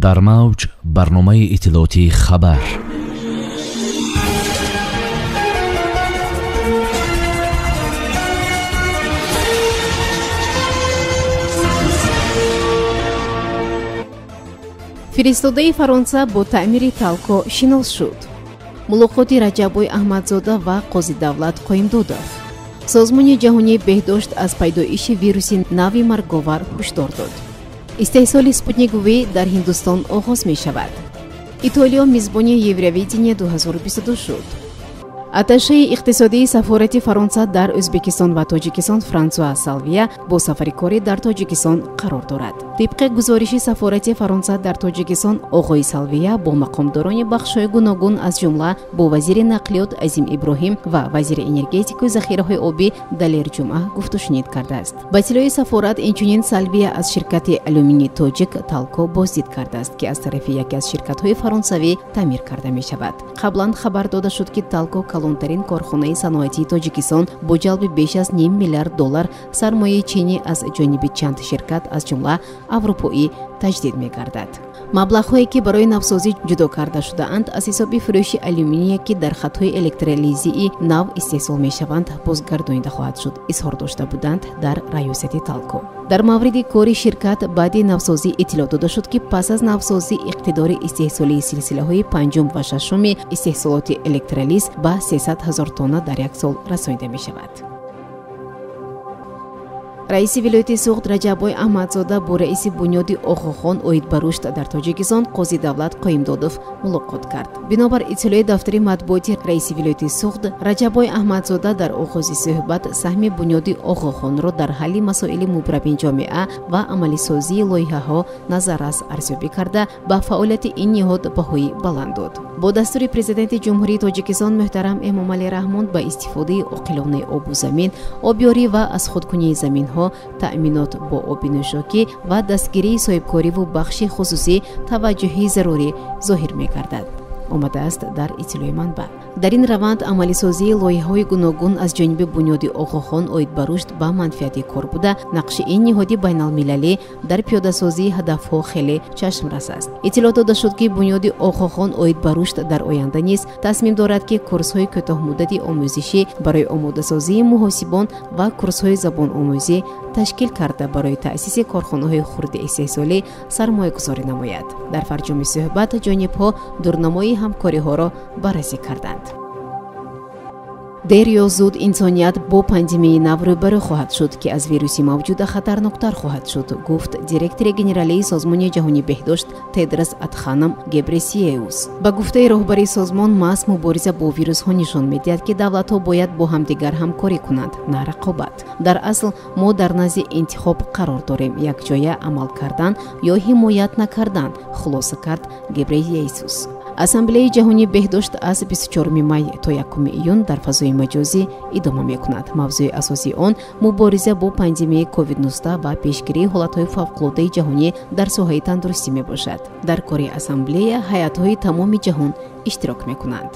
Дар мавҷ барномаи иттилоотии хабар. Фиристодаи Фаронса бо таъмири Талко шинос шуд. Мулоқоти Раҷаббой Аҳмадзода ва Қозидавлат Қоимдодов. Созмони ҷаҳонии беҳдошт аз пайдоиши вируси нави марговар ҳушдор дод. Истеҳсоли Спутник В дар Ҳиндустон оғоз мешавад. Итолиё мизбони Евровидение 2022 шуд. Атташеи иқтисодии сафорати Фаронса дар Ӯзбекистон ва Тоҷикистон Франсуа Салвия бо сафари корӣ дар Тоҷикистон қарор дорад. Тибқи гузориши сафорати Фаронса дар Тоҷикистон, оғои Салвия бо мақомдорони бахшҳои гуногун, аз ҷумла бо вазири нақлиёт Азим Иброҳим ва вазири энергетикаю захираҳои обӣ Далер Ҷумъа гуфтушунид кардааст. Ба иттилои сафорат, инчунин Салвия аз ширкати алюминии тоҷик Талко боздид кардааст, ки аз тарафи яке аз ширкатҳои фаронсавӣ таъмир карда мешавад. Қаблан хабар дода шуд, ки Талко калонтарин корхонаи саноатии Тоҷикистон бо ҷалби беш аз ним миллиард доллар сармояи чинӣ аз ҷониби чанд ширкат, аз ҷумла аврупоӣ, таҷдид мегардад. Маблағҳое, ки барои навсозӣ ҷудо карда шудаанд, аз ҳисоби фурӯши алюминия, ки дар хатҳои электролизии нав истеҳсол мешаванд, бозгардонида хоҳад шуд, изҳор дошта буданд дар раёсати Талко. Дар мавриди кори ширкат баъди навсозӣ иттилоъ дода шуд, ки пас аз навсозӣ иқтидори истеҳсолии силсилаҳои панҷум ва шашуми истеҳсолоти электролиз ба 300 ҳазор тонна дар як сол расонида мешавад. Раиси вилояти Суғд Раҷаббой Аҳмадзода бо раиси бунёди Оғохон оид ба рушд дар Тоҷикистон Қозидавлат Қоимдодов мулоқот кард. Бинобар иттилои дафтари матбуоти раиси вилояти Суғд, Раҷаббой Аҳмадзода дар оғози суҳбат саҳми бунёди Оғохонро дар ҳалли масоили мубрами ҷомеа ва амалисозии лоиҳаҳо назаррас арзёбӣ карда, ба фаъолияти ин ниҳод баҳои баланд дод. Бо дастури Президенти Ҷумҳурии Тоҷикистон муҳтарам Эмомалӣ Раҳмон ба истифодаи оқилонаи обу замин, обёрӣ ва аз худкунии заминҳо, таъминот бо оби нӯшокӣ ва дастгирии соҳибкориву бахши хусусӣ таваҷҷӯҳи зарурӣ зоҳир мегардад, омадааст дар иттилои манбаъ. Дар ин раванд амалисозии лоиҳаҳои гуногун аз ҷониби бунёди Оғохон оид ба рушд ба манфиати кор буда, нақши ин ниҳоди байналмилалӣ дар пиёдасозии ҳадафҳо хеле чашмрас аст. Иттилоъ дода шуд, ки бунёди Оғохон оид ба рушд дар оянда низ тасмим дорад, ки курсҳои кӯтоҳмуддати омӯзишӣ барои омодасозии муҳосибон ва курсҳои забономӯзӣ ташкил карда, барои таъсиси корхонаҳои хурди истеҳсолӣ сармоягузорӣ намояд. Дар фарҷоми суҳбат ҷонибҳо дурнамои ҳамкориҳоро баррасӣ карданд. Дер ё зуд инсоният бо пандемияи нав рӯбарӯ хоҳад шуд, ки аз вируси мавҷуда хатарноктар хоҳад шуд, гуфт директори генералии Созмони ҷаҳонии беҳдошт Тедрос Адханом Гебресиеус. Ба гуфтаи роҳбари созмон, маҳз мубориза бо вирусҳо нишон медиҳад, ки давлатҳо бояд бо ҳамдигар ҳамкорӣ кунанд, на рақобат. Дар асл мо дар назди интихоб қарор дорем: якҷоя амал кардан ё ҳимоят накардан, хулоса кард Гебрейесус. Ассамблеяи ҷаҳонии беҳдошт аз 24 май то 1 июн дар фазои маҷозӣ идома мекунад. Мавзӯи асосии он мубориза бо пандемияи COVID-19 ва пешгирии ҳолатҳои фавқулодаи ҷаҳонӣ дар соҳаи тандурустӣ мебошад. Дар кори ассамблея ҳайатҳои тамоми ҷаҳон иштирок мекунанд.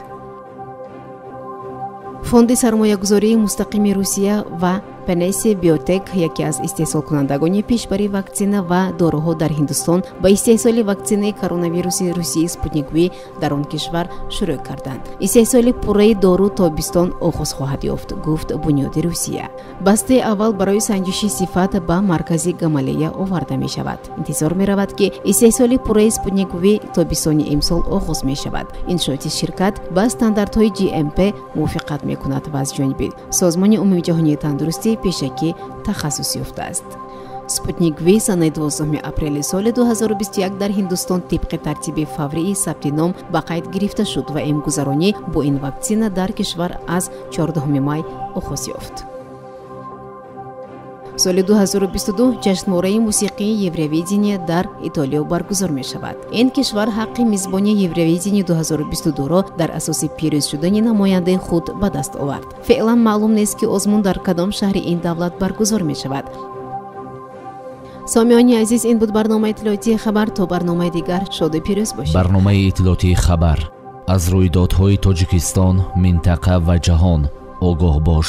Фонди сармоягузории мустақими Русия ва Панесе Биотек, яке аз истеҳсолкунандагони пешбари ваксина ва доруҳо дар Ҳиндустон, ба истеҳсоли ваксинаи коронавируси русии Спутник В дар он кишвар шурӯъ карданд. Истеҳсоли пурраи дору тобистон оғоз хоҳад ёфт, гуфт бунёди Русия. Бастаи аввал барои санҷиши сифат ба маркази Гамалея оварда мешавад. Интизор меравад, ки истеҳсоли пурраи Спутник В тобистони имсол оғоз мешавад. Иншооти ширкат ба стандартҳои GMP мувофиқат мекунад ва аз ҷониби Созмони умумиҷаҳонии тандурустӣ пешакӣ тахассус ёфтааст. Спутник В санаи 12 апрели соли 2021 дар Ҳиндустон тибқи тартиби фаврии сабти ном ба қайд гирифта шуд ва эмгузаронӣ бо ин ваксина дар кишвар аз 14 май оғоз ёфт. Соли 2022 ҷашнвораи мусиқии Евровидение дар Итолиё баргузор мешавад. Ин кишвар ҳаққи мизбони Евровидение 2022-ро дар асоси пирӯз шудани намояндаи худ ба даст овард. Феълан маълум нест, ки озмун дар кадом шаҳри ин давлат баргузор мешавад. Сомиёни азиз, ин буд барномаи иттилоотии хабар. То барномаи дигар шоду пирӯз бошед. Барномаи иттилоотии хабар аз рӯйдодҳои Тоҷикистон, минтақа ва ҷаҳон огоҳ бош.